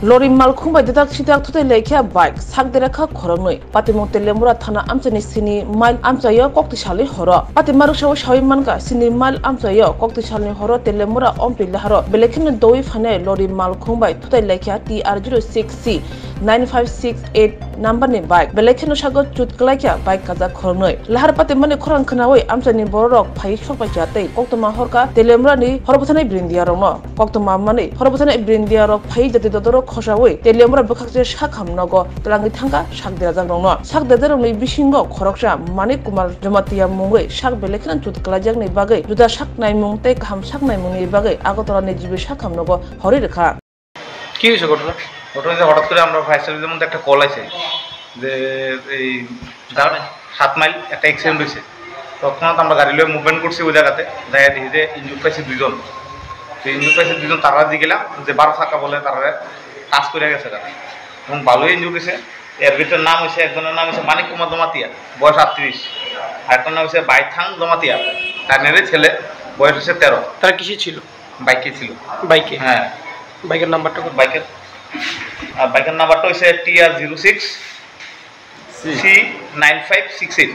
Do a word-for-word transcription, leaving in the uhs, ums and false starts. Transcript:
Lori malkhung bai dedak sidak thutai laikha bike, sak derakha khoroknwi. Patimung Teliamura thana amchaini sini mile amchaio kokti salni horo. Patima rwksaui saui mankha, sini mile amchaio kokti salni horo Teliamura Ompi laharo belai kheno doui phainai lori malkhung bai thutai laikha T R zero six C nine five six eight number ni bike. Belai kheno sago chut kwlaikha bike kajak khoroknwi. Lahar patimani khorang khnaui amchaini bororok phaiwi sokbaikha tei koktwma horkha Teliamura ni horo bwthanai brindia rokno. Koktwma manwi horo bwthani brindia rok phai jati dodoro khosaui Teliamura bwkhakse sakham nogo twlangwi thangkha sak derajak rokno. Sak derajak rokni bisingo khoroksa Manik Kumar Jamatia mungwi sak belai kheno chut kwlaijakni bagwi juda sak naimung tei kaham sak naimungni bagwi Agartala ni G B sakham nogo horwi rwkha. কি হয়েছে ঘটনা? ঘটনা হচ্ছে হঠাৎ করে আমরা ফায়ার সার্ভিসের মধ্যে একটা কল আছে যে এই যার সাত মাইল একটা অ্যাক্সিডেন্ট হয়েছে। তৎক্ষণাৎ আমরা গাড়ি লয়ে মুভমেন্ট করছি ওই জায়গাতে, যাই দেখি যে ইনজুর পাইছে দুইজন। তো ইনজুর পাইছে দুইজন, তারা দিয়ে গেলাম যে বারো চাকা বলে তারা টাচ করে গেছে তারা, এবং ভালোই ইনজুর হয়েছে। এর ভিতরে নাম হয়েছে, একজনের নাম হচ্ছে মানিক কুমার জমাতিয়া, বয়স আটত্রিশ। আরেকটার নাম হচ্ছে বাইথাং জমাতিয়া, তার ছেলে, বয়স হচ্ছে তেরো। তারা কিসে ছিল? বাইকে ছিল। বাইকে? হ্যাঁ। বাইকের নাম্বারটা কত? বাইকের, আহ, বাইকের নাম্বারটা হচ্ছে T R zero six C nine five six eight।